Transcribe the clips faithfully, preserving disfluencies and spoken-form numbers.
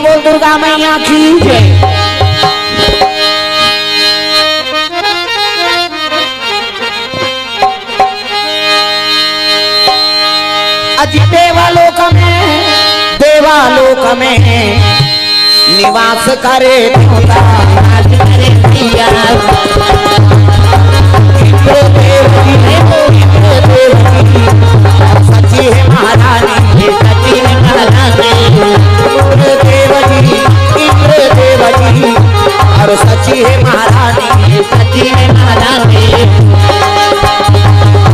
बोल दुर्गा मैया की जय। अजी देवालोक में, देवालोक में निवास करे देवता। इंद्र देव जी, इंद्र देव जी, सची है महारानी। सची है महारानी। इंद्र देव जी, इंद्र देव जी, और सची है महारानी। सची है महारानी।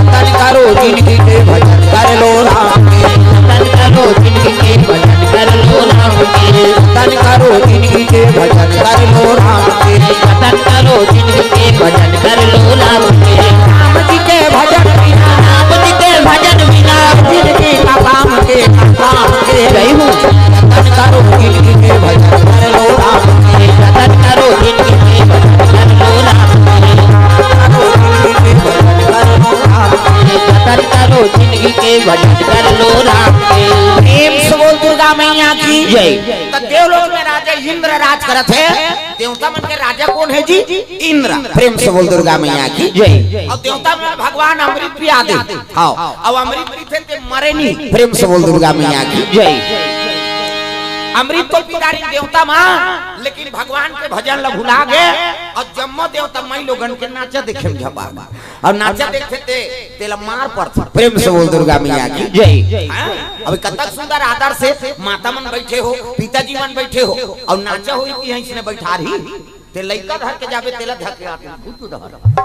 तन करो जिनकी के भजन कर लो राम के। तन करो जिनकी के भजन कर लो राम के। तन करो जिनकी के भजन कर लो राम के। तन करो जिनकी के भजन कर लो राम के। राम जी के भजन बिना, राम जी के भजन बिना जिनकी का काम के, का काम के। जय हो। तन करो जिनकी के भजन कर लो राम के। तन करो जिनकी के भजन कर लो राम के। तन करो जिनकी के भजन कर लो राम के। जतन करो जिनकी के भजन कर लो राम के। प्रेम से बोल दुर्गा मैया की जय। त देवलोक में राजा इंद्र राज करत हे। देवता मन के राजा कोन हे जी? इंद्र। प्रेम से बोल दुर्गा मैया की जय। अउ देवता मन भगवान अमृत पिया दे। हाँ। अउ अमृत पीथे ते मरे नहीं। प्रेम से बोल दुर्गा मैया की जय। अमृत तो पी डारिन देवता मन, लेकिन भगवान के भजन ल भुला गे। अउ जम्मो देवता माई लोगन के नाचा देखे में झपा। अउ नाचा देखथे ते, तेला मार पड़थे। प्रेम से बोल दुर्गा मैया की जय। हाँ? अभी कतक सुंदर आदर से माता मन बैठे हो, पिताजी मन बैठे हो, अउ नाचा होई कि हइसने बैठा रही, ते लइका धर के जाबे, तेला धर के आते, भूत धर।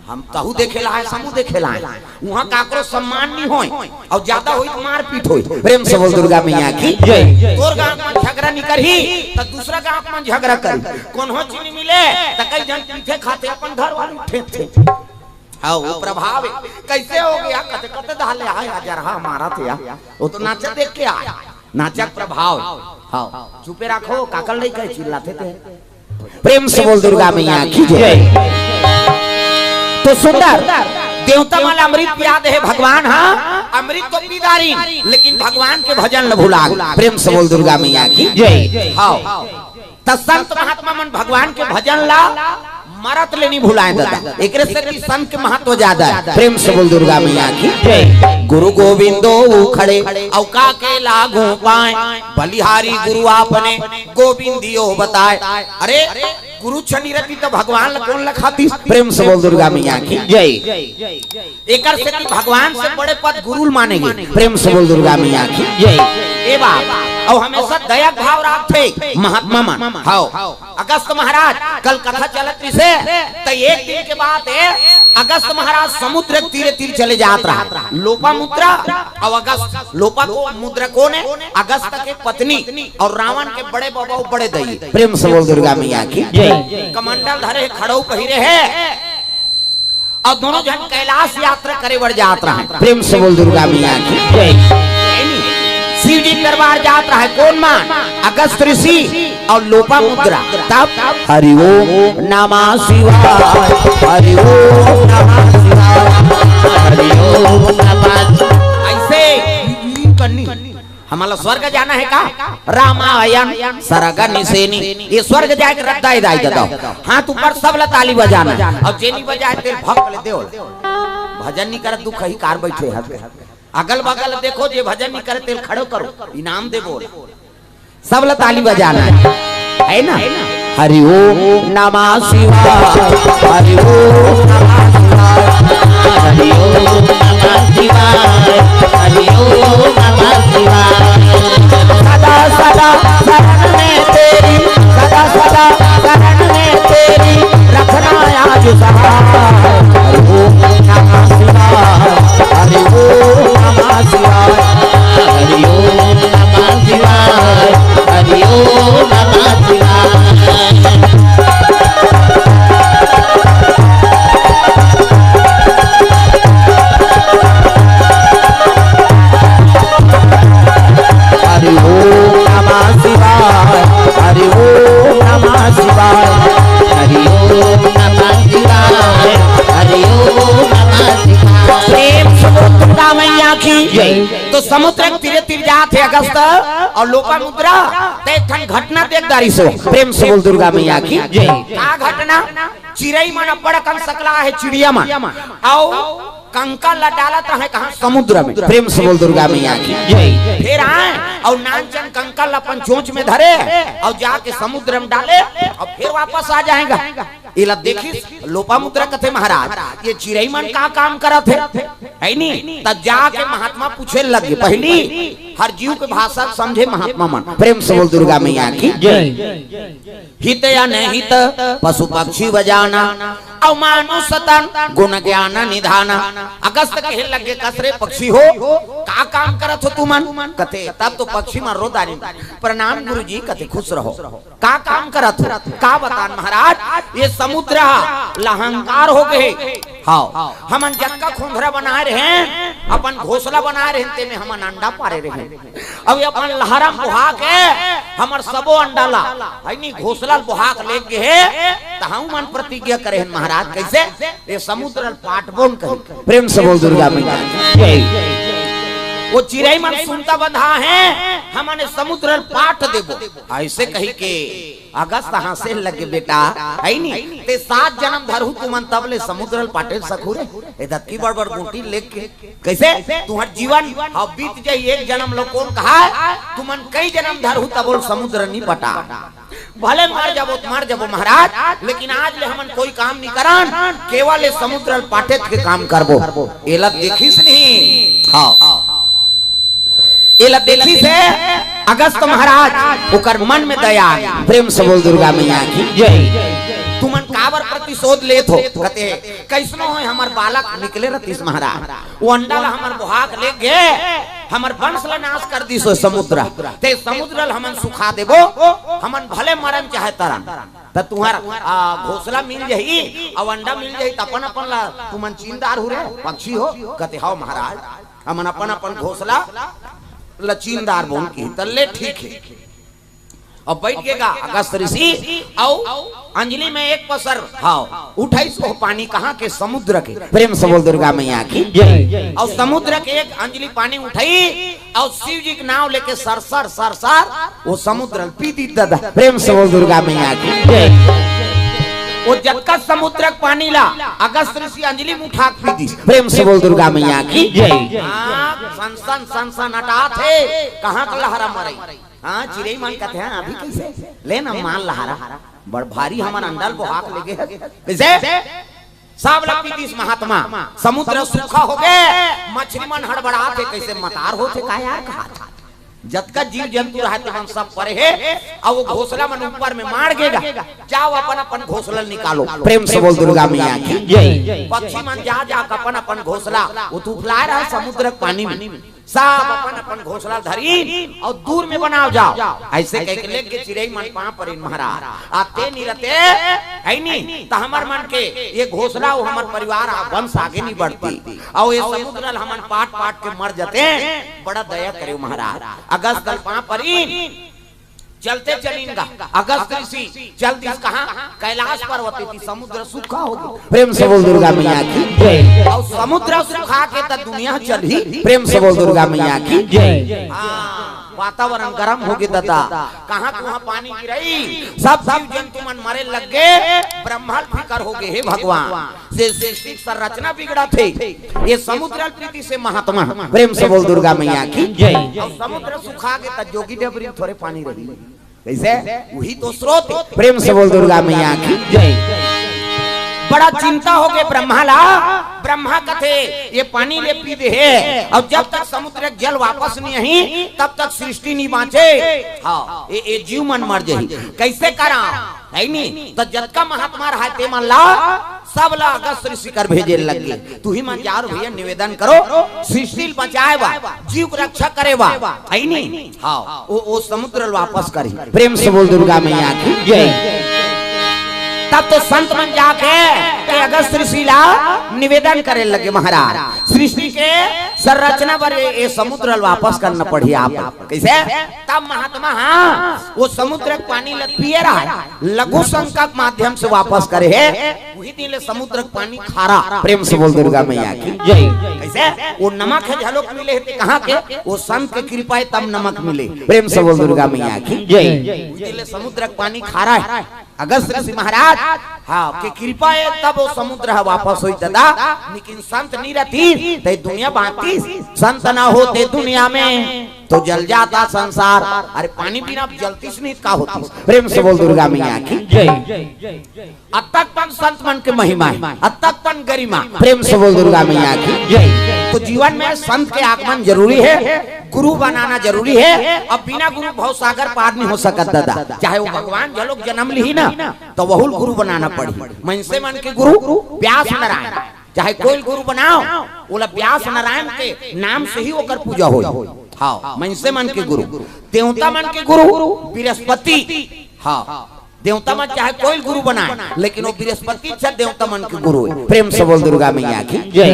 हम तहु देखे ला हे, समूह देखे ला हे। उहाँ काकरो सम्मान नहीं होय, अउ ज्यादा होई तो मारपीट होई। प्रेम से बोल दुर्गा मैया की जय। तोर गाँव में झगड़ा नहीं करही, त दूसरा गाँव में झगड़ा करही। कोनो चीज नहीं मिले, त कई झन पीठे खाथे, अपन घर वाले उठे थे। हाँ, वो प्रभाव हे। कैसे हो गया? कते कते डाले आए, अजरहा मारा थे यार। वो तो नाचा देख के आए, नाचा प्रभाव। हाँ, चुपे रखो, काकल नहीं कहे, चिल्लाते थे। प्रेम से बोल दुर्गा मैया की जय। तो सुंदर देवता मन ल अमृत पिया दे हे भगवान। हाँ, अमृत तो पी डारिन, लेकिन भगवान के भजन ल भुला गे। प्रेम से बोल दुर्गा मैया की जय। हाँ। त संत महात्मा मन भगवान के भजन ला मरत ले नहीं भुलाए दादा। एकरे से कि संत के महत्व ज्यादा हे। प्रेम से बोल दुर्गा मैया की जय। गुरु गोविंदो उखड़े, अउ का के लागू पाए, बलिहारी गुरु आपने गोविंदियो बताए। अरे, गुरु छनी रति त भगवान ला कोन ला खातिस? प्रेम से बोल दुर्गा मैया की जय। एकर सेती भगवान से बड़े पद गुरु ल माने गे। प्रेम से बोल दुर्गा मैया की जय। ए बाप, अउ हमेशा दया के भाव राखथे महात्मा मन। हाँ, अगस्त महाराज कल कथा चलत रिसे, त एक दिन के बात हे, अगस्त महाराज समुद्र के तीरे तीर चले जात रहा, लोपामुद्रा अउ अगस्त। लोपा को मुद्रा कोन हे? अगस्त के पत्नी अउ रावण के बड़े बाबा अउ बड़े दई। प्रेम से बोल दुर्गा मैया की जय। कमंडल धरे हे, खड़ऊ पहिरे हे, अउ दोनों झन कैलाश यात्रा करे बर जात रहा हे। प्रेम से बोल दुर्गा मैया की जय। शिव जी दरबार जात रहा हे, कोन मन? अगस्त ऋषि अउ लोपामुद्रा। तब हरि ओम नमः शिवाय, हरि ओम नमः शिवाय, हरि ओम नमः। ऐसे करनी। हमला स्वर्ग जाना हे का? रामायण सरग निसेनी। ये स्वर्ग जाए के रद्दा हे दाई ददा। हाथ ऊपर, सब ला ताली बजाना हे। अउ जे नहीं बजाए तेल भक ले देवल। भजन नहीं करत, दुख ही कार बैठे हे। अगल बगल देखो, जे भजन नहीं करे तेल खड़ो करो, इनाम दे बोल। सब ला ताली बजाना हे, हे ना? हरि ओम नमः शिवाय, हरि ओम नमः शिवाय, हरि ओम नमः शिवाय, हरि ओम नमः शिवाय। सदा सदा शरण में तेरी, सदा सदा शरण में तेरी, रखना आज सहाय। हरि ओम नमः शिवाय, हरि ओम नमः शिवाय, हरि ओम नमः शिवाय, हरि ओम नमः शिवाय। की। जय। तो समुद्र के तीरे तीर जात हे अगस्त अउ लोपामुद्रा, त एक ठन घटना देख डारिस हो। प्रेम से बोल दुर्गा मैया की। जय। का घटना? चिरई मन अब्बड़ अकन सकला हे, चिड़िया मन, अउ कंकर ला डालत रहे कहाँ? समुद्र में। प्रेम से बोल दुर्गा मैया की। जय। फेर आए अउ नानचन कंकर ला अपन चोंच में धरे अउ जाके समुद्र में डाले अउ फेर वापस आ जाएगा। एला देखिस लोपामुद्रा, कथे, महाराज, ये चिरई मन का काम करत हे, है नी? तब जाके महात्मा पूछे लगे, पहिली हर जीव के भाषा समझे महात्मा मन। प्रेम से बोल दुर्गा मैया की। जय। हित अनहित पशु पक्षी व जाना, अउ मानुष तन गुण ज्ञान निधाना। अगस्त कहे लगे, कस रे पक्षी हो, का काम करत हो तुमन? कथे, तब तो पक्षी मन रो डारिन, प्रणाम गुरुजी, कथे, खुश रहो। का काम करत हो? का बतान महाराज, ये समुद्र ह लहंकार हो गए। हाँ, हमन जतका खोंधरा बनाए रहे, अपन घोंसला बनाए रहे, तेमे हमन अंडा पारे रहे। अब ये अपन लहरा बोहा के हमर सबो अंडा ला, है नी, घोंसला बोहा के लेग गे हे। त हमन प्रतिज्ञा करे हन महाराज, कैसे? ये समुद्र ल पाटबोन कही। प्रेम से बोल दुर्गा मैया की। जय। वो चिरई मन सुनता बंधा हे, हमन ये समुद्र ल पाट देबो, ऐसे कही के अगस्त हाँसे लगे, बेटा, है नी? ते सात जनम धरहू तुमन, तब ले समुद्र ल पाटे सकहू रे। ए दतकी बड़ बड़ गुंटी लेके, कैसे? तुहर जीवन ह बीत जाई, एक जनम ल कोन कहा, तुमन कई जनम धरहू तब ले समुद्र नी पटा। भले मर जाबो त मर जाबो महाराज, लेकिन आज ले हमन कोई काम नी करन, केवल ए समुद्र ल पाटेत के काम करबो। एला देखिस नहीं? हाँ। एला देखिस हे अगस्त महाराज, ओकर मन में दया आ गे। प्रेम से बोल दुर्गा मैया की। जय। तुमन काबर प्रतिशोध लेत हो? कथे, कैसनो होय हमर बालक निकले रतिस महाराज, वो अंडा ला हमर बोहा के लेग गे, हमर वंश ला नाश कर दिस ओ समुद्र। ते समुद्र ल हमन सुखा देबो, हमन भले मरन चाहे तरन, त तुहर, आ, घोंसला मिल जही अउ अंडा मिल जही, त अपन अपन ला तुमन चीन डारहू रे, पक्षी हो। कथे, हव महाराज, हमन अपन अपन घोंसला ल चीन डारबोन की। त ले ठीक हे। अब बैठ गे गा अगस्त ऋषि अउ अंजलि में एक पसर, हाँ, उठाइस ओ पानी कहाँ के? समुद्र के। प्रेम से बोल दुर्गा मैया की। जय। अउ समुद्र के एक अंजलि पानी उठाई अउ शिव जी के नाम लेके सर सर सर सर वो समुद्र ल पी दिस दादा। प्रेम से बोल दुर्गा मैया की। जय। वो जतका समुद्र के पानी ला अगस्त ऋषि अंजलि में उठा के पी दिस। प्रेम से बोल दुर्गा मैया की। जय। हाँ, सन सन सन सन अटात हे, कहाँ के लहरा मरई। हाँ, चिरई मन कथे, हाँ, अभी कैसे? ले ना मान लहरा, बड़ भारी हमन अंडा ल बोहा के लेगे हे। कैसे? सब ल पी दिस महात्मा, समुद्र सूखा हो गे, मछली मन हड़बड़ात हे, कैसे मतार होथे का यार, कहा था। जतका जीव जंतु रहय, तेमन सब परे हे, अउ वो घोंसला मन ऊपर में माड़ गे गा। जाओ अपन अपन घोंसला ल निकालो। प्रेम से बोल दुर्गा मैया की। जय। पक्षी मन जा जा के अपन अपन घोंसला, वो तो उफलाए रहय समुद्र के पानी में। सब अपन अपन घोंसला धरिन अउ दूर में बनाव जाव। ऐसे कहिके लेग गे चिरई मन पाँव परिन महाराज। आ ते नी रते, है नी, त हमर मन के ये घोंसला अउ हमर परिवार आ वंश आगे नी बढ़ती। अउ ये समुद्र ल हमन पाट पाट के मर जते। बड़ा दया करेव महाराज। अगस्त ल पाँव परिन। चलते चलिन गा, अगस्त ऋषि चल दिस कहाँ? कैलाश पर्वत। एती समुद्र सूखा हो गे। प्रेम से बोल दुर्गा मैया की। जय। अउ समुद्र सूखा के त दुनिया चलही। प्रेम से बोल दुर्गा मैया की। जय। हाँ, वातावरण गरम हो गे दादा। कहाँ कुहाँ पानी गिरई, सब जीव जंतु मन मरे लग गे। ब्रह्मा ल फिकर हो गे, हे भगवान, से सृष्टि के संरचना बिगड़त हे। ये समुद्र ल पी दिस हे महात्मा। प्रेम से बोल दुर्गा मैया की। जय। अउ समुद्र सूखा गे त जोगी डबरी म थोरे पानी रही। कैसे? वही तो स्रोत। प्रेम से बोल दुर्गा मैया की। जय। बड़ा चिंता हो गे ब्रह्मा ला। ब्रह्मा कथे, ये पानी ल पी दे हे, अउ जब तक समुद्र के जल वापस नी आही, तब तक सृष्टि नी बाँचे। हाँ, ये, ये जीव मन मर जाही। कैसे करा? है नी? त जतका महात्मा रहय, तेमन ला, सब ला अगस्त ऋषि कर भेजे लग गे। तुही मन जाव भैया, निवेदन करो, सृष्टि ल बचाए बर, जीव के रक्षा करे बर, है नी? हाँ, वो, वो समुद्र ल वापस करही। प्रेम से बोल दुर्गा मैया की। जय। तब तो संत मन जाके ते अगस्त ऋषि ला निवेदन करे लगे, महाराज, सृष्टि के संरचना बर ये, ये समुद्र ल वापस करना पड़ही आप। कैसे? तब महात्मा, हाँ, वो समुद्र के पानी ल पिए रहय, लघु शंका के माध्यम से वापस करे हे, वही दिन ले समुद्र के पानी खारा। प्रेम से बोल दुर्गा मैया की। जय। से वो नमक हे घलोक मिले हे, ते कहाँ के? वो संत के कृपा हे तब नमक मिले। प्रेम से बोल दुर्गा मैया की जय। उही ले समुद्र के पानी खारा हे। अगस्त ऋषि महाराज, हाँ, के कृपा हे तब वो समुद्र ह वापस होई दादा, लेकिन संत नहीं रहती ते दुनिया बांटती। संत ना होते दुनिया में तो जल जाता संसार। अरे पानी बिना जलतीस नहीं का होतीस? प्रेम से बोल दुर्गा मैया की जय। अतक पन संत मन के महिमा हे, अतक पन गरिमा। प्रेम से बोल दुर्गा मैया की जय। तो जीवन में संत के आगमन जरूरी हे, गुरु बनाना जरूरी हे। अब बिना गुरु भव सागर पार नहीं हो सकत दादा। चाहे वो भगवान घलोक जन्म लिही ना, तो वहू ल गुरु बनाना पड़ही। मनसे मन के गुरु व्यास नारायण, चाहे कोई गुरु बनाओ, ओला व्यास नारायण के नाम से ही ओकर पूजा होई। हाँ, मनसे मन के गुरु, देवता मन के गुरु बृहस्पति। हाँ, देवता मन चाहे कोई गुरु बनाए, लेकिन वो बृहस्पति अच्छा देवता मन के गुरु हे। प्रेम से बोल दुर्गा मैया की जय।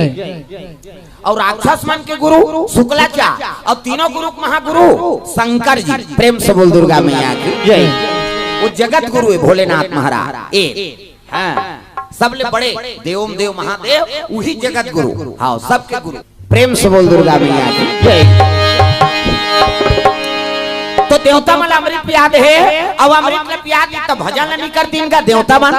और राक्षस मन के गुरु शुक्लाचार्य, और तीनों गुरु के महागुरु शंकर जी। प्रेम से बोल दुर्गा मैया की जय। वो जगत गुरु हे भोलेनाथ महाराज। ए, हाँ, सबले बड़े देवम देव महादेव, उही जगत गुरु। हाँ, सबके गुरु। प्रेम से बोल दुर्गा मैया की जय। तो देवता मन अमृत पिया दे हे, अब अमृत ल पिया दी त भजन ल नहीं कर दिन का देवता मन।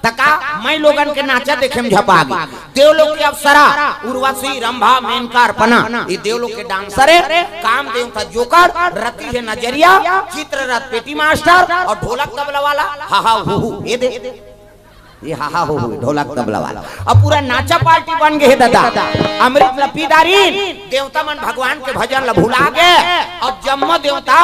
त का मैं लोगन के नाचा देखे में झपा गे। देवलोक की अप्सरा उर्वशी, रंभा, मेनका, अर्पणा, ये देवलोक के डांसर हे। काम देवता जोकर, रति हे नजरिया, चित्ररथ पेटी मास्टर और ढोलक तबला वाला हा हा हू हू। ये दे, ये हा हा हू हू, ढोलक तबला वाला। अब पूरा नाचा पार्टी बन गे हे दादा। अमृत ल पी डारिन, देवता मन भगवान के भजन ल भुला गे। अब जम्मो देवता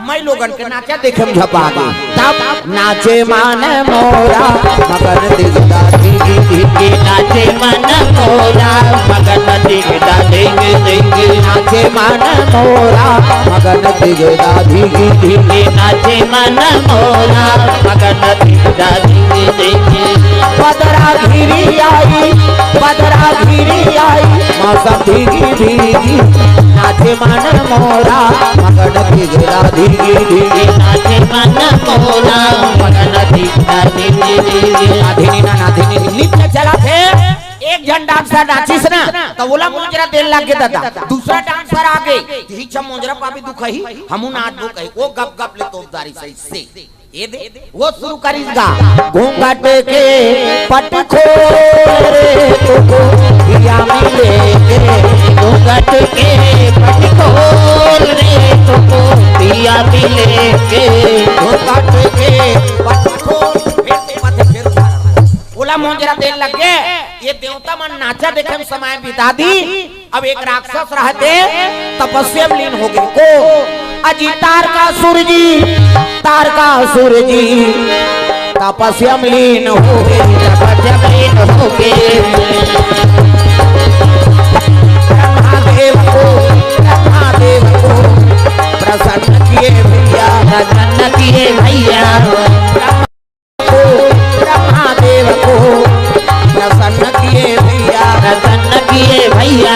मैं लोगन के नाचा देखे में झपा गे। तब नाचे मन मोरा मगन दिगदा धिगी धिगी। नाचे मन मोरा मगन दिगदा धिगी धिगी। नाचे मन मोरा मगन दिगदा धिगी धिगी। नाचे मन मोरा मगन दिगदा धिगी धिगी। बदरा घिरी आई, बदरा घिरी आई, मौसम भीगी भीगी। नाचे मन मोरा मगन दिगदा धिगी धिगी। नाचे मन मोरा मगन दिगदा धिगी धिगी। नाधिनी ना नाधिनी नृत्य चलत हे। एक झन डांसर नाचिस ना, त ओला मोजरा देन लग गे दादा। दूसरा डांसर आ गे, तिही छम मोजरा पाबे दुखही, हमू नाचबो कही, वो गप गप ले तोप डारिस अइसे। ये दे, वो शुरू करिस गा। घूंघट के पट खोल रे तुको पिया मिले के। घूंघट के पट खोल रे तुको पिया मिले के। घूंघट के पट खोल, फिर से पट फिर उठा। ओला मोजरा देन लग गे। ये देवता मन नाचा देखे में समय बिता दी। अब एक राक्षस रहते तपस्या में लीन हो गे। को अजी तारकासुर जी, तारकासुर जी तपस्या में लीन हो गे। तपस्या में लीन हो गे। ब्रह्मा देव को, ब्रह्मा देव को प्रसन्न किए भैया। प्रसन्न किए भैया। ब्रह्मा को, ब्रह्मा देव को प्रसन्न किए भैया। प्रसन्न किए भैया।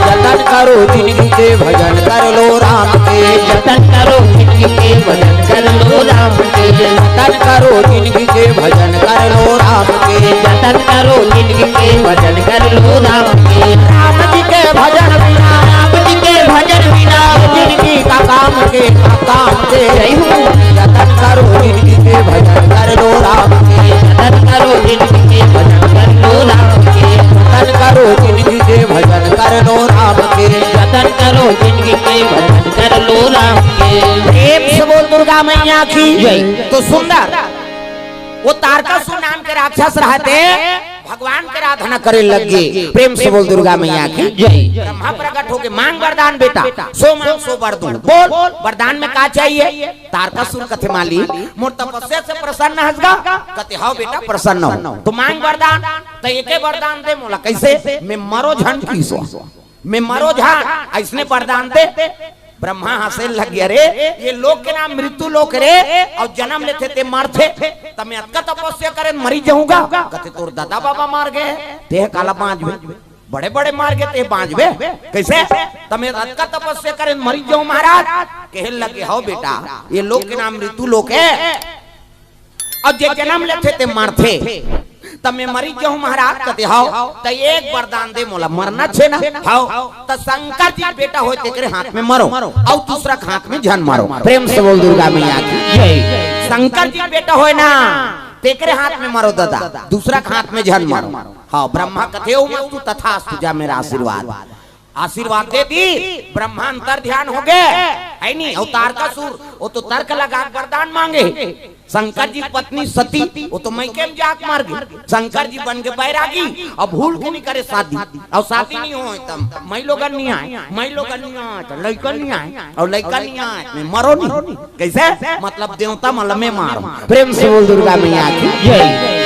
जतन करो जिनगी के भजन कर लो राम के। जतन करो जिनगी के भजन कर लो राम के। जतन करो जिनगी के भजन कर लो राम के। जतन करो जिनगी के भजन कर लो राम के। राम जी के भजन बिना, राम जी के भजन बिना जिनगी का काम के, का काम के। जय हो। जतन करो जिनगी के भजन कर लो राम के। जतन करो जिनगी के भजन कर लो राम के। जतन करो जिनगी के भजन कर लो राम के। जतन करो जिनगी के भजन कर लो राम के। प्रेम से बोल दुर्गा मैया की जय। तो सुंदर वो तारकासुर नाम के राक्षस रहते भगवान के आराधना करे लग गे। प्रेम से बोल दुर्गा मैया की जय। ब्रह्मा प्रकट होके मांग वरदान बेटा, सो मांग सो वर दूं। बोल वरदान में का चाहिए? तारकासुर कथे मालिक मोर तपस्या से प्रसन्न हस गा? कथे हव बेटा प्रसन्न हंव। तो मांग वरदान। त एके वरदान दे मोला। कइसे? मैं मरो झन किसो, मैं मरो झन, अइसने वरदान दे। ब्रह्मा हंसे लग गे, अरे ये लोक के नाम मृत्यु लोक रे, अउ जनम लेथे ते मरथे, त मैं अतका तपस्या करे मरी जाहूं गा। कथे तोर दादा बाबा मर गे, तेह काला बांचबे, बड़े बड़े मर गे तेह बांचबे, कइसे? त मैं अतका तपस्या करे मरी जाहूं महाराज। कहे लगे, हव बेटा, ये लोक के नाम मृत्यु लोक हे, अउ जे जनम लेथे ते मरथे, त मैं मरी जाहूं महाराज कथे, हव, त एक वरदान दे मोला, मरना छे ना, हव, त शंकर जी के बेटा होय तेकरे हाथ में मरो, अउ दूसरा के हाथ में झन मरो। प्रेम से बोल दुर्गा मैया की जय। शंकर जी के बेटा होय ना, तेकरे हाथ में मरो दादा, दूसरा के हाथ में झन मरो। हव, ब्रह्मा कथे, "ओम अस्तु तथास्तु, जा मेरा आशीर्वाद।" आशीर्वाद दे दी, ब्रह्मा अंतर ध्यान हो गए, है नी? अउ तारकासुर, वो तो तर्क लगा के वरदान मांगे। शंकर जी पत्नी सती, वो तो मइके में जाके मर गई। शंकर जी बन के बैरागी, अब भूल के नहीं करे शादी, और शादी नहीं हो तब मई लोगन नहीं आए, मई लोगन नहीं आए तो लइकन नहीं आए, और लइकन नहीं आए मैं मरो नहीं। कैसे? मतलब देवता मन ल मैं मारो। प्रेम से बोल दुर्गा मैया की जय।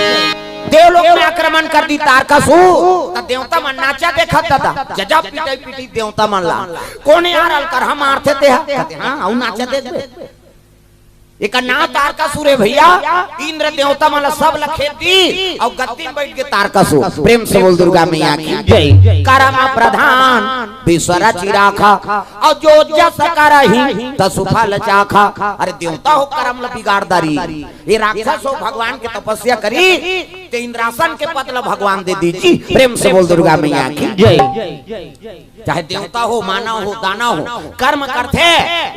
देवलोक में आक्रमण कर दी तारकासुर, त देवता मन नाचा देखत दादा, जजा पिटाई पिटी देवता मन ला। कोने यार अलकर हम मारथे ते हा? कथे, हाँ, अउ नाचा देख बे। एकर नाम तारकासुर हे भैया। इंद्र देवता मन ला सब ला खेद दी, अउ गद्दी में बैठ के तारकासुर। प्रेम से बोल दुर्गा मैया की जय। कर्म प्रधान विश्व रचि राखा, अउ जो जस करही तसु फल चाखा। अरे देवता हो, कर्म ला बिगाड़ डारी, ये राक्षस हो, भगवान के तपस्या करी, ते इंद्रासन के पद ला भगवान दे दीजिए। प्रेम से बोल दुर्गा मैया की जय। चाहे देवता हो, मानव हो, दानव हो, कर्म करथे,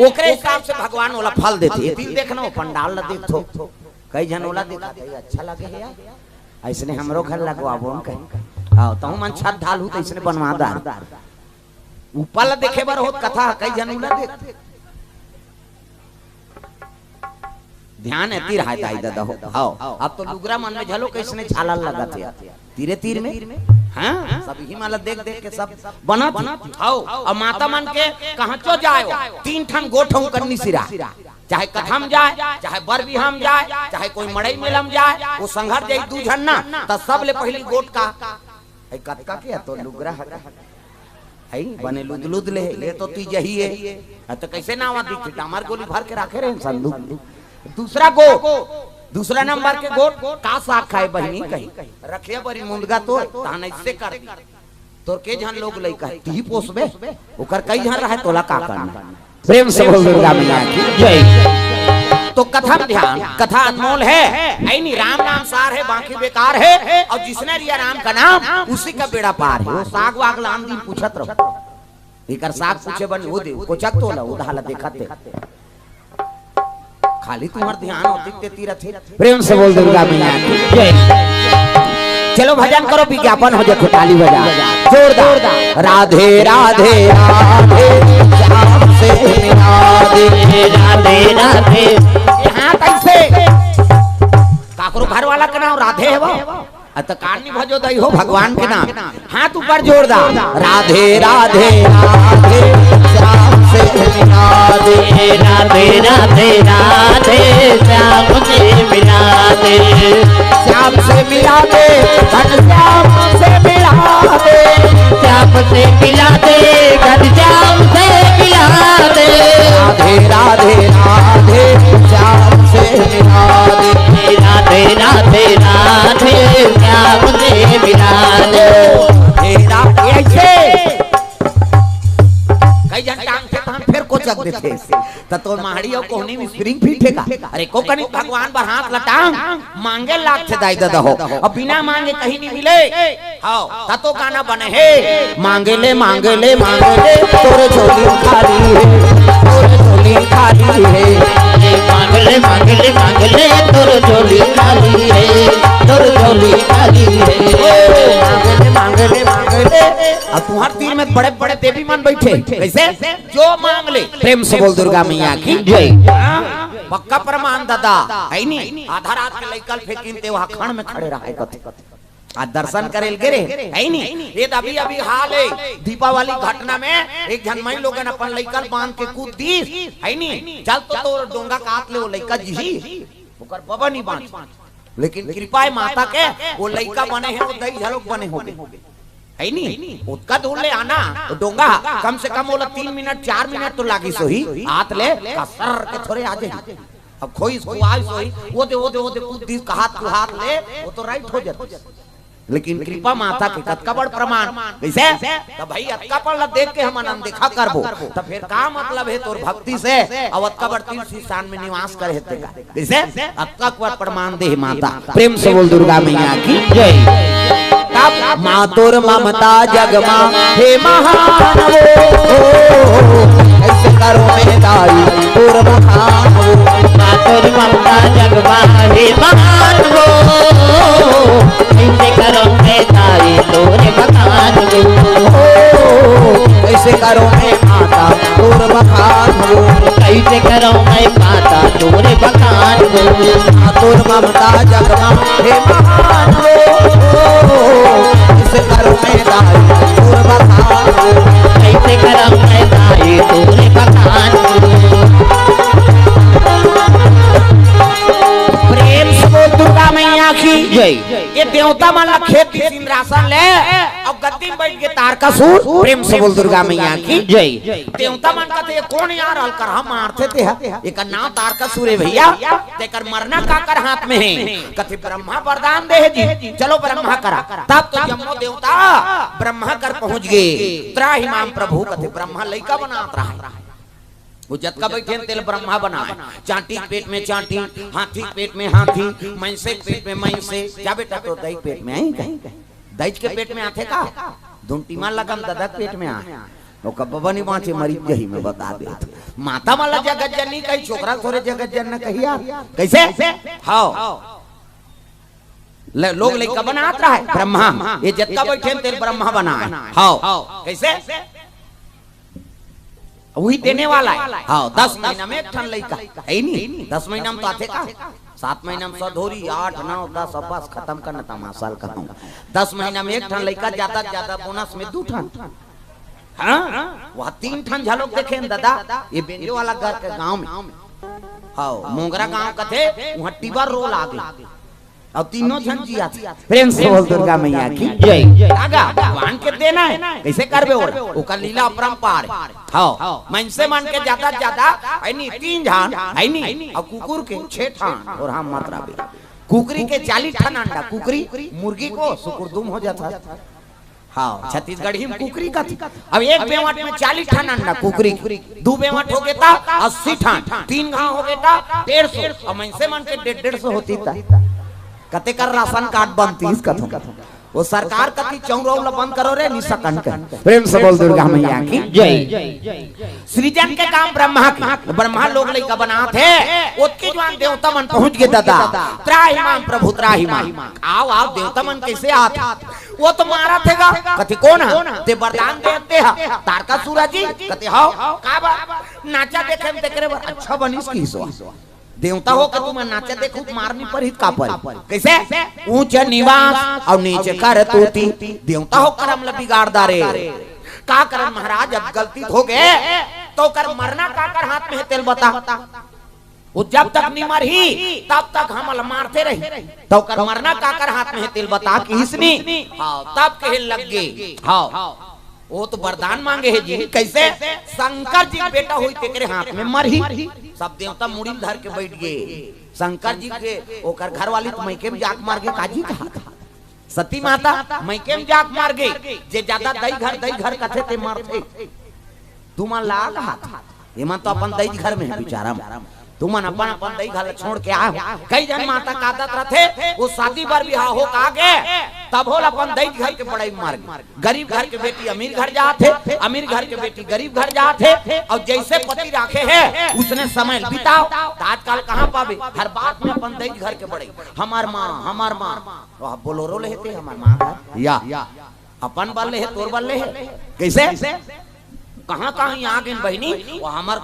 ओकरे हिसाब से भगवान ओला फल देथे। ये दिन देखना हो, पंडाल ला देखथो, कई झन ओला देखा, "ये अच्छा लगे हे यार, अइसने हमरो घर लगवाबो न कहीं।" हाँ, तहूँ मन छत ढालहू त अइसने बनवा डार। ऊपर ला देखे बर होत कथा, कई झन ओला देख। ध्यान एती रहाय दाई ददा हो। हव, अब तो लुगरा मन में झलो कइसने झालर लगत हे। तीरे तीर में, हाँ, सब इही मन ला देख देख के सब बनत हे। हव, अब माता मन के कहाँ चो जाय हो, तीन ठन गोठ हो करनी सिरा, चाहे कथा म जाय, चाहे बर बिहा म जाय, चाहे कोई मड़ई मेला म जाय, वो संघर जाई दू झन ना, त सबले पहिली गोठ का, "ए, कतका के हे तो लुगरा ह?" है बने लुदलुद ले, ले तो तीजही है। आ, तो कैसे नावा दिखी? डामर गोली भर के राखे रहे संदूक। दूसरा गो, दूसरा नंबर के गोठ, "का साग खाए बहिनी?" कही, "रखिया बरी मुंदगा तो, तहन ऐसे कर दी।" तोर के झन लोग लइका है, तिही पोसबे, ओकर कई झन रहे, तोला का करना? प्रेम से बोल दुर्गा मैया की जय। तो कथा म ध्यान, कथा अनमोल है, ऐनी राम नाम सार है, बाकी बेकार है, और जिसने लिया राम का नाम, उसी का बेड़ा पार है। वो साग वाग ला आन दिन पूछत रहो, एकर साग पूछे बन वो दे, कोचक तो ला, उधार ला देखत दे। खाली तुम्हार ध्यान होती ते तीरथ है। प्रेम से बोल दुर्गा मैया की जय। चलो भजन करो, विज्ञापन हो जाए, ताली बजा जोरदार। राधे राधे राधे, श्याम से मिला दे। राधे राधे। यहाँ कैसे? काकरो घर वाला का नाम राधे है वो? अत कान नहीं भजो दई हो भगवान के नाम। हाथ ऊपर जोरदार। राधे राधे राधे, श्याम से मिला दे। राधे राधे राधे, श्याम से मिला दे। श्याम से मिला दे, घनश्याम से मिला दे। श्याम से मिला दे, घनश्याम से मिला दे। राधे राधे राधे, श्याम से मिला दे। राधे राधे राधे, श्याम से मिला दे। हे राधे, ऐसे कई झन टांग के तहन फेर कोचक देथे। त तोर माड़ी अउ कोहनी में spring fit हे का? अरे को कनी भगवान बर हाथ ल टांग, मांगे लागथे दाई ददा हो। अब बिना मांगे कहीं नहीं मिले। हव, त तो गाना बने हे। मांगे ले, मांगे ले, मांगे ले, तोर झोली खाली हे, तोर झोली खाली हे। मांगे ले, मांगे ले, मांगे ले, तोर झोली खाली हे, तोर झोली खाली हे। ओ, मांगे ले, मांगे ले, मांगे ले। अब तुम्हार तीर में बड़े बड़े देवी मन बैठे, कैसे? जो मांग ले। प्रेम से बोल दुर्गा मैया की जय। हाँ, पक्का प्रमाण दादा, है नी? आधा रात के लइका ल फेंकिन ते वहाँ खंड में खड़े रहे कथे। आ दर्शन करे ल गे रे, है नी? ये तो अभी अभी हाल है, दीपावली घटना में एक झन मई लोगन अपन लइका ल बांध के कूद दीस, है नी? चल तो तोर डोंगा काट ले वो लइका जिही, ओकर बबा नहीं बांच। लेकिन कृपा है माता के, वो लइका बने हे, वो दई झलोक बने हो गे। है नी? ओतका दूर ले आना, वो डोंगा, कम से कम ओला तीन मिनट, चार मिनट तो लागिस होही, हाथ ले, कसर के थोरे आ जाही। अब खोइस, खुआइस होही, वो दे, वो दे, वो दे, कुछ दिस, हाथ को हाथ ले, वो तो right हो जाती। लेकिन कृपा माता के कतका बड़ प्रमाण। कइसे? त भाई, अतका पढ़ ल देख के हमन अनदेखा करबो, त फेर का मतलब हे तोर भक्ति से? अउ अतका बड़ तीर्थ स्थान में निवास करे हे तेकर। कइसे? अतका बड़ प्रमाण दे हे माता। प्रेम से बोल दुर्गा मैया की जय। तब माँ तोर ममता जग मा हे महान वो, कइसे करो मैं दाई तोर बखान वो। माँ तोर ममता जग मा हे महान वो, कइसे करो मैं दाई तोर बखान वो। कइसे करो मैं माता तोर बखान वो। कइसे करो मैं माता तोर बखान वो। माँ तोर ममता जग मा हे महान वो, कइसे करो मैं दाई तोर बखान वो। कइसे करो मैं दाई तोर बखान वो। प्रेम से बोल दुर्गा मैया की जय। ये देवता मन ला खेत दिस इंद्रासन ले, अउ गद्दी में बइठ गे तारकासुर। प्रेम से बोल दुर्गा मैया की जय। देवता मन कथे, "कोन यार अलकरहा मारथे तेहा? एकर नाम तारकासुर हे भइया, तेकर मरना काकर हाथ में हे?" कथे, "ब्रह्मा वरदान दे हे जी, चलो ब्रह्मा करा।" तब तो जम्मो देवता ब्रह्मा कर पहुंच गे। "त्राहि माम प्रभु," कथे, ब्रह्मा लइका बनात रहय। वो जतका बइठे तेला ब्रह्मा बनाय। चांटी के पेट में चांटी, हाथी के पेट में हाथी, मइनसे के पेट में मइनसे। जा बेटा, तोर दाई के पेट में आय कहीं? दाई के पेट में आथे का? धुंटी मार लगम ददा के पेट में आय। ओकर बबा नइ बांचे, मरी जही में बता दे। माता मन ला जगत जननी कही, छोकरा थोरे जगत जनना कही यार। कइसे? हव। ले, लोग लइका बनात रहय, ब्रह्मा। ये जतका बइठे तेला ब्रह्मा बनाय। हव। कइसे? वही देने वाला हे। हव, दस महीना में एक ठन लइका। हे नी? दस महीना में तो आथे का? सात महीना में सधौरी, आठ, नौ, दस, अब बस खतम करना तमाशा ल कहूं। दस महीना में एक ठन लइका, जादा से जादा बोनस में दू ठन। हाँ, वह तीन ठन झलोक देखे न ददा, ये बेंजो वाला घर के गांव में। हव, मोंगरा गांव कथे, वहां टिबर रोल आगे। अउ तीनों झन जियाथे। प्रेम से बोल दुर्गा मैया की जय। आगा भगवान के देना हे, कइसे करबे ओला? ओकर लीला अपरंपार हे। हव, मइनसे मन के जादा से जादा, हे नी, तीन झन, हे नी, अउ कुकुर के छे ठन, अउ हम मत रहबे। कुकरी के चालीस ठन अंडा, कुकरी, मुर्गी को सुकुरदुम हो जाता। हव, छत्तीसगढ़ी में कुकरी कथे। अब एक बेंवट में चालीस ठन अंडा कुकरी, दू बेंवट होगे त अस्सी ठन, तीन घांव होगे त डेढ़ सौ, अउ मइनसे मन के डेढ़ डेढ़ सौ होतिस त कते कर राशन कार्ड बनतिस कथों। वो सरकार कथे चौरा उला बंद करो रे, नइ सकन कहे। प्रेम से बोल दुर्गा मैया की जय। सृजन के काम ब्रह्मा के, ब्रह्मा लोग लइका बनात हे, ओतके जुवार देवता मन पहुंच गे ददा। त्राहि माम प्रभु त्राहि माम। आव, आव, देवता मन कइसे आत? वो तो मारत हे गा। कथे, "कोन हे?" "ते वरदान दे हे तेहा, तारकासुर जी।" कथे, "हव।" "का बर?" "नाचा देखे में तेकरे बर।" "अच्छा बनिस किहिस वो।" देवता हो के तुमन नाचा देखहू त मार नइ परही त का परही? कइसे? ऊंच निवास अउ नीच करतूती, देवता हो करम ल बिगाड़ डारे। का करन महाराज, अब गलती होगे, त ओकर मरना काकर हाथ में हे तेला बता। वो जब तक नइ मरही, तब तक हमला मारते रही। त ओकर मरना काकर हाथ में हे तेला बता किहिस नी। हव, तब कहे लग गे। हव। वो तो वरदान मांगे हे जी, कइसे? शंकर जी के बेटा होही तेकरे हाथ में मरही। सब देवता मुड़ी ल धर के बइठ गे। शंकर जी के ओकर घरवाली तो मइके में जाके मर गे, काजी कहा था। सती माता मइके में जाके मर गे। जे जादा दई घर, दई घर कथे ते मरथे। तुमन ला कहा था। एमन तो अपन दई घर में हे बिचारा मन। तुमन अपन अपन दई घर ल छोड़ के आए हो। कई झन माता के आदत रथे, वो शादी बर बिहाव हो के आगे, तभो ल अपन दई घर के बड़ई मार गे। गरीब घर के बेटी अमीर घर जात हे, अमीर घर के बेटी गरीब घर जात हे, अउ जइसे पति राखे हे, उसने समय बिताव। त आजकल कहाँ पाबे? हर बात में अपन दई घर के बड़ई, हमर माँ, हमर माँ। वह बोलोरो ले हे ते, हमर माँ घर। या, अपन बर ले हे, तोर बर ले हे। कइसे? कहाँ कहाँ आ गेन बहिनी, वो हमर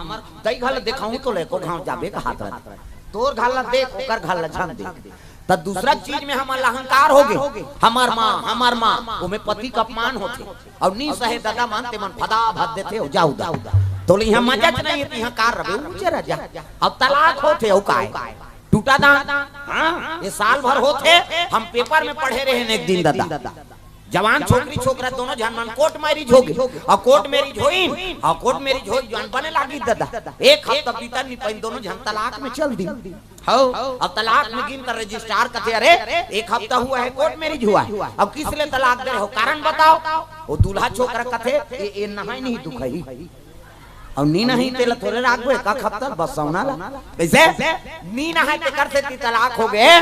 दई घर ल देखाहूँ त एको घांव जाबे कहात रहिथे। तोर घर ल देख, ओकर घर ल झन देख। त दूसरा चीज में हमर ल अहंकार होगे, हमर माँ, हमर माँ, ओमे पति के अपमान होथे। अउ नइ सहे ददा मन, ते मन फदा भद देथे, अउ जाऊ दा। तोला इहाँ मजा च नइ हे, त इहाँ का रबे, ऊँचे रह जा। अब तलाक होथे, अउ काय? टूटा दान, हाँ, ये साल भर होथे, हम पेपर में पढ़े रहेन एक दिन ददा। जवान छोकरी छोकरा दोनों झन मन कोर्ट मैरिज हो गे, अउ कोर्ट मैरिज होइन, अउ कोर्ट मैरिज होय जवान बने लागी ददा। एक हफ्ता बीतन नइ पाइन, दोनों झन तलाक में चल दी। हव, अब तलाक में गिन त रजिस्ट्रार कथे, "अरे, एक हफ्ता हुआ है कोर्ट मैरिज हुआ है, अब किस लिए तलाक दे रहे हो, कारण बताओ?" वो दूल्हा छोकरा कथे, "ये, ये नहाय नहीं दुखही।" अउ नी नहाय तेला थोरे राखबे, का खपतल बसौना ला। कइसे? नी नहाय तेकर सेती तलाक हो गे,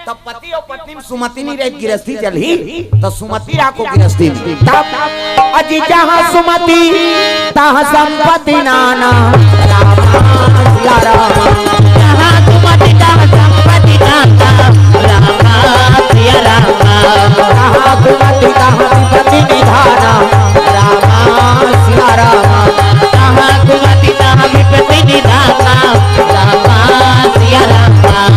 तब पति अउ पत्नी में सुमति नी रहे, गिरस्ती चलही, त सुमति राखो गिरस्ती में। तब अजी जहाँ सुमति, तहाँ संपत्ति नाना। रामा सिया रामा। जहाँ सुमति, तहाँ संपत्ति नाना। रामा सिया रामा। जहाँ सुमति, तहाँ संपत्ति निधाना। रामा सिया रामा। जहाँ सुमति, तहाँ विपत्ति निधाना। रामा सिया रामा।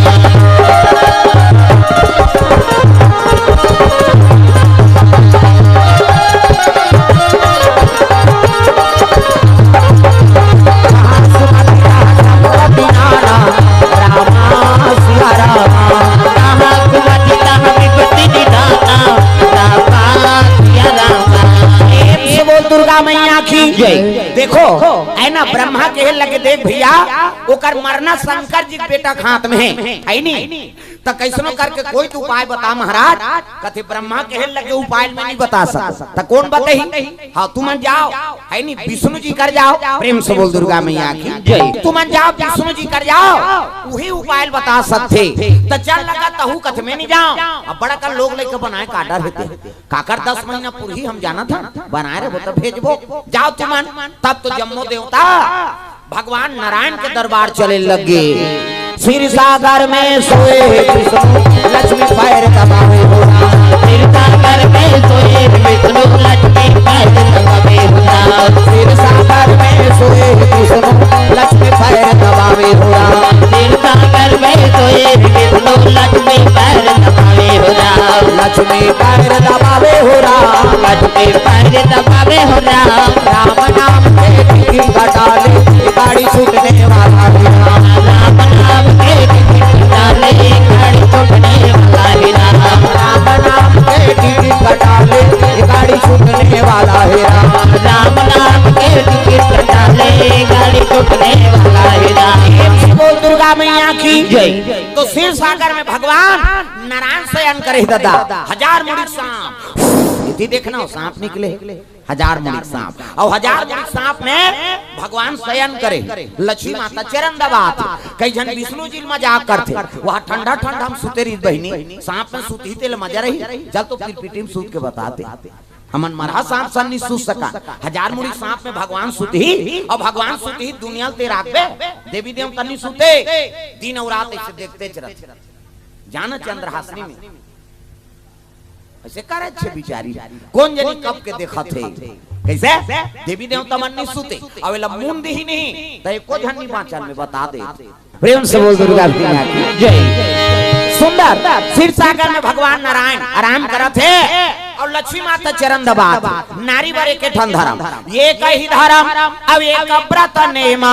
प्रेम से बोल दुर्गा मैया की जय। देखो, है ना, ब्रह्मा कहे लगे, "देख भइया, ओकर मरना शंकर जी के बेटा के हाथ में है, है नी?" त कइसनो करके कोई तो उपाय बता महाराज। कथे, "ब्रह्मा कहे लगे उपाय मैं नहीं बता सकत, त कोन बताही?" हाँ, तुमन जाव, है नी, विष्णु जी कर जाव। प्रेम से बोल दुर्गा मैया की जय। तुमन जाव विष्णु जी कर जाव, उही उपाय बता सकथे। त चल लगा तहू कथे मैं नहीं जाव। अब बड़ा कर लोग लइका बनाए का डर हे ते। काकर दस महीना पुरही हम जानत हन, बनाए रहे त भेजबो। जाव तुमन, तब तो जम्मो देवता भगवान नारायण के दरबार चले लगे। क्षीर सागर में सोए विष्णु, लक्ष्मी पैर दबावे हो राम। क्षीर सागर में सोए विष्णु, लक्ष्मी पैर दबावे हो राम। क्षीर सागर में सोए विष्णु, लक्ष्मी पैर दबावे हो राम। क्षीर सागर में सोए विष्णु, लक्ष्मी पैर दबावे हो राम। लक्ष्मी पैर दबावे हो राम। लक्ष्मी पैर दबावे हो राम। राम नाम के टिकट डाले, गाड़ी छूटने वाला है राम। राम नाम के टिकट डाले, गाड़ी छूटने वाला है राम। राम नाम के टिकट डाले, गाड़ी छूटने वाला है राम। राम नाम के टिकट डाले, गाड़ी छूटने वाला है राम। प्रेम से बोल दुर्गा मैया की जय। तो क्षीर सागर में भगवान नारायण शयन करे ददा, हजार मुड़ी सांप। इति देखना हो, सांप निकले। हजार मुड़ी सांप। अउ हजार मुड़ी सांप में भगवान शयन करे, लक्ष्मी माता चरण दबात। कई झन विष्णु जी ल मजाक करथे, "वहाँ ठंडा ठंडा में सुते रही बहिनी, सांप में सुतही तेला मजा रही, चल तो फिर पीटी में सूत के बता दे। हमन मरहा सांप सन नहीं सुत सका।" हजार मुड़ी सांप में भगवान सुतही, अउ भगवान सुतही दुनिया ल ते राखबे, देवी देवता नहीं सुते, दिन अउ रात अइसे देखते रहिथे। जाना चंद्रहासिनी में अइसे करे छे बिचारी, कोन जनी कब के देखत हे। कइसे? देवी देवता मन नहीं सुते, अउ एला मुंद ही नहीं, त एको झन नहीं बाँचन में बता दे। प्रेम से बोल दुर्गा मैया की जय। सुंदर क्षीर सागर में भगवान नारायण आराम करत हे अउ लक्ष्मी माता चरण दबात। नारी बर एके ठन धरम, एकही धरम अउ एक व्रत नेमा,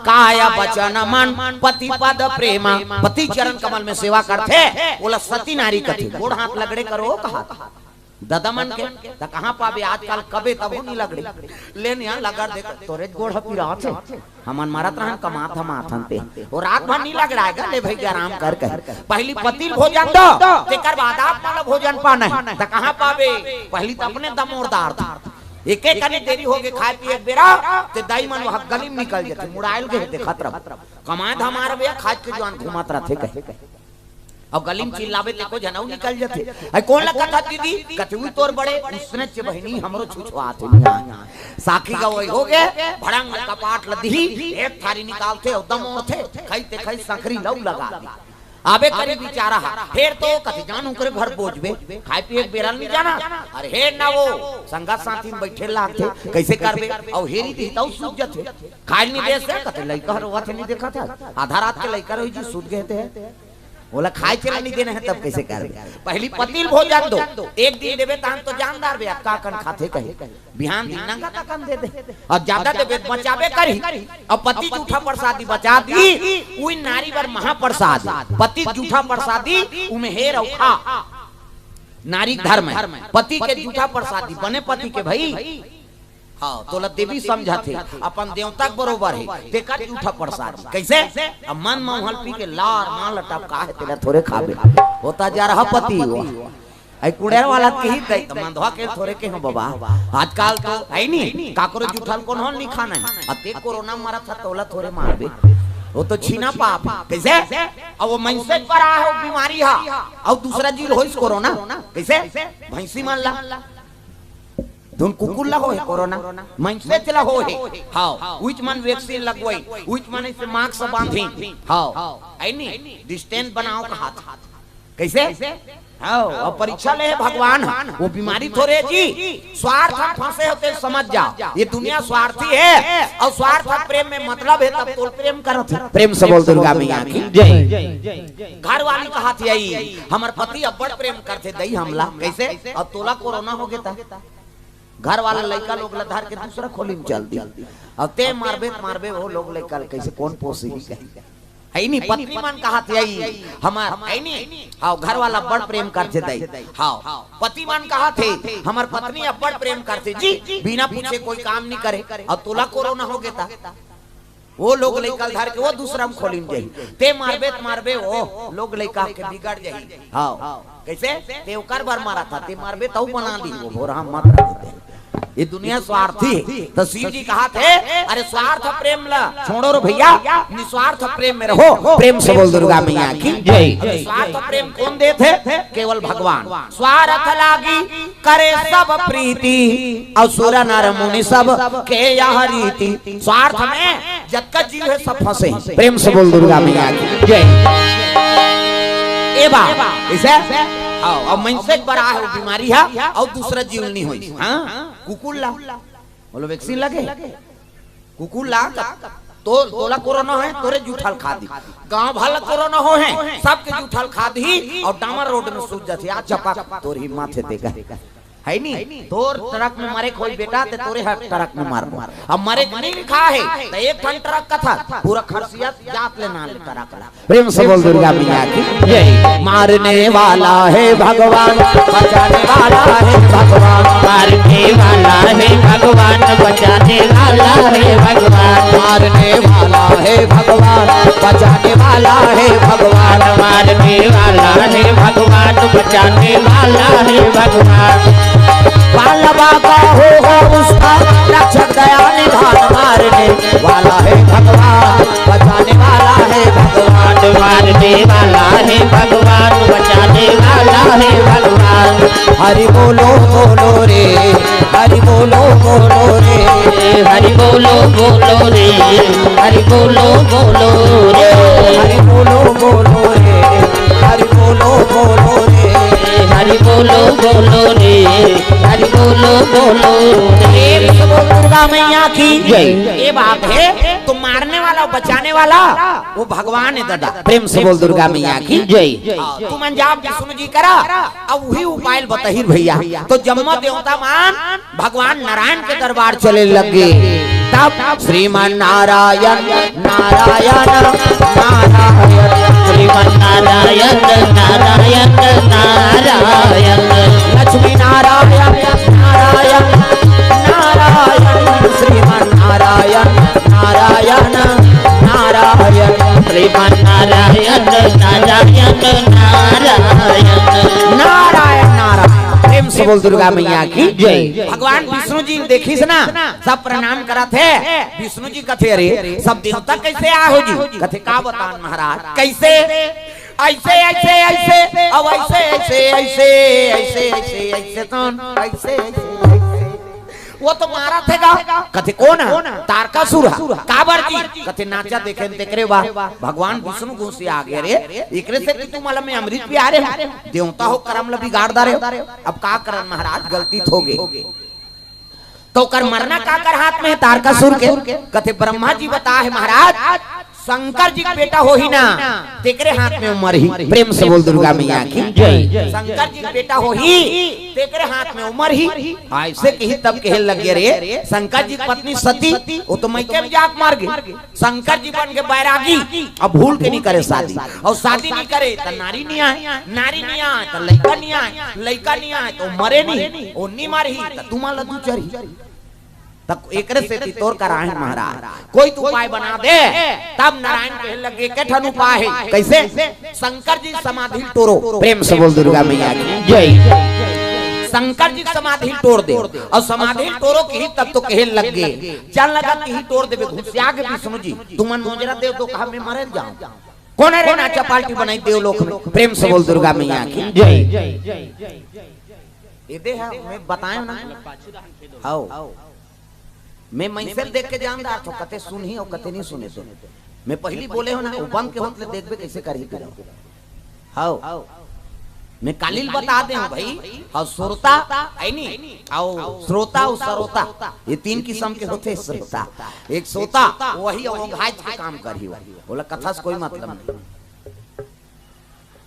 काय वचन मन पति पद प्रेमा। पति चरण कमल में सेवा करथे, ओला सती नारी कथे। गोड़ हाथ लगड़े करो कहा ददा मन के, त कहाँ पाबे आजकल, कबे तभो नहीं लगड़े। लेन यहाँ लगड़ देख, तोरे गोड़ ह पिरात हे। हमन मरत रहन, कमात धमात हन ते। वो रात भर नहीं लगड़ाएगा, ले भई आराम कर कहे। पहली पति ल भोजन दो, तेकर बाद आप मन ल भोजन पाना हे। त कहाँ पाबे? पहली त अपने दमोरदार था। एक एक कनी देरी हो गे खाए पिए के बेरा, ते दाई मन वहाँ गली में निकल जाथे, मुड़ायल गे देखत रह। कमाए धमार बे, खाए के जुआन घूमत रहथे कहे। अउ गली में चिल्लाबे ते को झन अउ निकल जाथे। "अई कोन ला कथा दीदी?" कथे, "उई तोर बड़े।" उसने चे बहिनी हमरो छुछुआत हे। साखी गवई हो गे, भड़ंग कपाट ल दिही, एक थारी निकालथे अउ दमोरथे, खई ते खई संकरी लऊ लगा दे। आबे करी बिचारा हा, फेर तो कथे, "जान ओकरे घर बोझबे, खाए पिए के बेरा ल नहीं जाना।" अरे हेर ना वो, संगत साथी में बइठे लागथे, कइसे करबे? अउ हेरी दिही तउ सूत जथे। खाए ल नहीं दे से, कथे, "लइका ह रोवत हे, नहीं देखत हे, आधा रात के लइका रही जी, सूत गे हे।" ओला खाए चला नहीं देना हे, तब कइसे करबे? पहली पति ल भोजन दो, एक दिन देबे तहन तो जानदार बे, अक्का अकन खाथे कहे, बिहान दिन नंगा तकन दे दे, अउ ज्यादा देबे त बचाबे करही। अउ पति जूठा प्रसादी बचा दी, उई नारी बर महाप्रसाद। पति जूठा प्रसादी, उमे हेर अउ खा। नारी के धर्म हे। पति के जूठा प्रसादी, बने पति के भई। हाँ, तोला देवी समझत हे, अपन देवता के बरोबर हे, तेकर जूठा प्रसादी। कइसे? अब मन म उहल पी के लार मार लटपका हे, तेला थोरे खाबे। होता जा रहा पति हुआ। अई कुड़ेर वाला के ही दई, त मंदवा के थोरे के हो बाबा। आजकल तो हे नी, काकरो जूठल कोनो नइ खाना हे। अब ते कोरोना मरत हे, तोला थोरे मारबे। वो तो छीना पाप हे। कइसे? अब वो मनसे पर आए हो बीमारी हा, अउ दूसरा जीव होइस कोरोना। कइसे? भैंसी मन ला। धुन कुकुर ला होहे कोरोना, मनसे ला होहे। हाँ, उच मन vaccine लगवाई, उच मन से mask बांधी। हाँ, हे नी, distance बनाओ कहात। कइसे? हाँ, अब परीक्षा ले हे भगवान, वो बीमारी थोरे जी। स्वार्थ म फंसे हो ते समझ जाओ, ये दुनिया स्वार्थी हे, अउ स्वार्थ प्रेम में मतलब हे, तब तोल प्रेम करत हे। प्रेम से बोल दुर्गा मैया की जय। घर वाली कहात हे, हमर पति अब्बड़ प्रेम करथे दई हमला। कइसे? अब तोला कोरोना हो गे त घर वाला लइका लोग ला धर के दूसरा खोली म चल दी। अब ते मारबे त मारबे, वो लोग लइका ल कइसे कोन पोसही कही? हे नी, पत्नी मन कहात हे, हमर, हे नी, हाँ, घर वाला बड़ प्रेम करथे दई। हाँ, पति मन कहात हे, हमर पत्नी अब्बड़ प्रेम करथे जी, बिना पूछे कोई काम नइ करे। अब तोला कोरोना हो गे त वो लोग लइका ल धर के वो दूसरा म खोली म जाही। ते मारबे त मारबे, वो लोग लइका के बिगड़ जाही। हाँ, कइसे? ते ओकर बर मरत हे, ते मारबे त वो बना ली, वो भोरहा मत रह देते। ये दुनिया स्वार्थी हे। त शिव जी कहात हे, अरे स्वार्थ प्रेम ला छोड़ो रे भैया, निस्वार्थ प्रेम में रहो। प्रेम से बोल दुर्गा मैया की जय। अरे स्वार्थ प्रेम कोन देथे? केवल भगवान। स्वार्थ लागी करे सब प्रीति, अउ सुर नर मुनि सब के यह रीति। स्वार्थ में जतका जीव हे सब फंसे हे। प्रेम से बोल दुर्गा मैया की जय। ए बा, इसे, हाँ, अब मनसे के बर आए हो बीमारी हा, अउ दूसरा जीव नइ होइस। हाँ, कुकुर ला, बोलो vaccine लगे? कुकुर ला, तो, तोला कोरोना हे, तोरे जूठा ल खा दी। गांव भर ला कोरोना होहे, सबके जूठा ल खा दी, अउ डामर रोड में सूत जाथे, आ चपा, तोर हिम्मत हे तेकर। हे नी? तोर ट्रक में मरे के होही बेटा, ते तोरे हर ट्रक में मरबो। अब मरे के नइ लिखा हे, त एक ठन ट्रक कथा, पूरा खरसिया जात ले ना ले ट्रक ला। प्रेम से बोल दुर्गा मैया की जय। मारने वाला है भगवान, बचाने वाला है भगवान। मारने वाला है भगवान, बचाने वाला है भगवान। मारने वाला है भगवान, बचाने वाला है भगवान। मारने वाला है भगवान, बचाने वाला है भगवान। पालवा का हो, हो उसका रक्षक, दया निधान। मारने वाला है भगवान, बचाने वाला है भगवान। मारने वाला है भगवान, बचाने वाला है भगवान। हरि बोलो बोलो रे, हरि बोलो बोलो रे। हरि बोलो बोलो रे, हरि बोलो बोलो रे। हरि बोलो बोलो रे, हरि बोलो बोलो रे। हरि बोलो बोलो रे, हरि बोलो बोलो रे। प्रेम से बोल दुर्गा मैया की जय। ये बात हे, तो मारने वाला, बचाने वाला वो भगवान हे दादा। प्रेम से बोल दुर्गा मैया की जय। हाँ, तुमन जाओ विष्णु जी करा, अब वही उपाय ल बताही भैया। तो जम्मो देवता मन भगवान नारायण के दरबार चले लगे। तब श्रीमन नारायण, नारायण, नारायण। श्रीमन नारायण, नारायण, नारायण। लक्ष्मी नारायण, नारायण, नारायण। श्रीमन नारायण, नारायण, नारायण। श्रीमन नारायण, नारायण, नारायण। नारायण, नारायण। प्रेम से बोल दुर्गा मैया की जय। भगवान विष्णु जी ल देखिस ना, सब प्रणाम करत हे। विष्णु जी कथे, अरे सब देवता कइसे आए हो जी? कथे, का बतान महाराज, कइसे? अइसे, अइसे, अइसे, अब अइसे, अइसे, अइसे, अइसे, अइसे, अइसे, तन, अइसे, अइसे, अइसे। वो तो मारत हे गा। कथे, कोन हे? तारकासुर हे। काबर जी? कथे, नाचा देखेन तेकरे बर। भगवान विष्णु गुस्सा आ गे, अरे एकरे से कि तुमन ला मैं अमृत पियारे हंव, देवता हो करम ला बिगाड़ डारे हो। अब का करन महाराज, गलती त हो गे। तो ओकर मरना काकर हाथ में हे? तारकासुर के। कथे, ब्रह्मा जी बताए हे महाराज, शंकर जी के बेटा होही ना, तेकरे हाथ में उमर ही। प्रेम से बोल दुर्गा मैया की जय। शंकर जी के बेटा होही, तेकरे हाथ में उमर ही। ऐसे कही तब कहे लगे, रे शंकर जी की पत्नी सती, वो तो मइके में जाके मर गई। शंकर जी बन के बैरागी, अब भूल के नहीं करे शादी, और शादी नहीं करे तो नारी नहीं आए, नारी नहीं आए तो लइका नहीं आए, लइका नहीं आए तो मरे नहीं, वो नहीं मरही तो तुम लदू चरही। तब एकरे सेती तोर कराहन महाराज, कोई तो उपाय बना दे, तब नारायण कहे लगे के ठन उपाय है। कैसे? शंकर जी समाधि टोरो। प्रेम से बोल दुर्गा मैया की जय। शंकर जी समाधि टोर दे, और समाधि टोरो कही तब तो कहे लगे, चल लगा कही टोर देबे, घुसिया के विष्णु जी, तुमन मोजरा देव तो कहा मैं मरे जाऊं। कौन है रे नाचा पार्टी बनाई देव लोक में? प्रेम से बोल दुर्गा मैया की जय। ये दे है, मैं बताए ना। आओ, मैं मनसे ल देख के जानदार थो, कते सुनही और कते नहीं सुने तो। मैं पहली बोले हो ना, वो बंद के होत ले देखबे कैसे करही करो। हाओ, मैं कालिल बता दे हूँ भाई। हाओ, श्रोता है नी, आओ श्रोता, और सरोता, ये तीन किस्म के होते। श्रोता, एक सोता, वही ओघाज के काम करही, वही ओला कथा से कोई मतलब नहीं।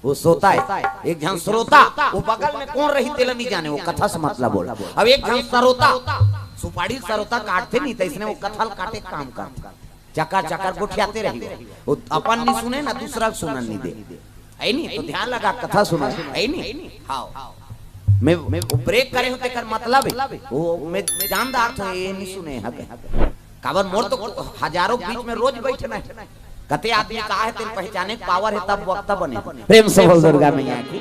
वो सोता है, एक झन श्रोता, वो बगल में कौन रही तेला नहीं जाने, वो कथा से मतलब बोला। अब एक झन सरोता, सुपारी सरोता काटते नहीं, तो इसने वो कथा ल काटे के काम करते, चकर चकर गोठियाते रही। वो अपन नहीं सुने ना, दूसरा के सुनन नहीं दे, है नहीं? तो ध्यान लगा, कथा सुना, है नहीं? हाँ, मैं, मैं ब्रेक करे हूँ, तेकर मतलब है, वो मैं जानदार था, ये नहीं सुने हके। काबर मोर तो हजारों के बीच में रोज बैठना है। कते आदमी का है, तेल पहचाने के पावर है, तब वक्ता बने। प्रेम से बोल दुर्गा मैया की।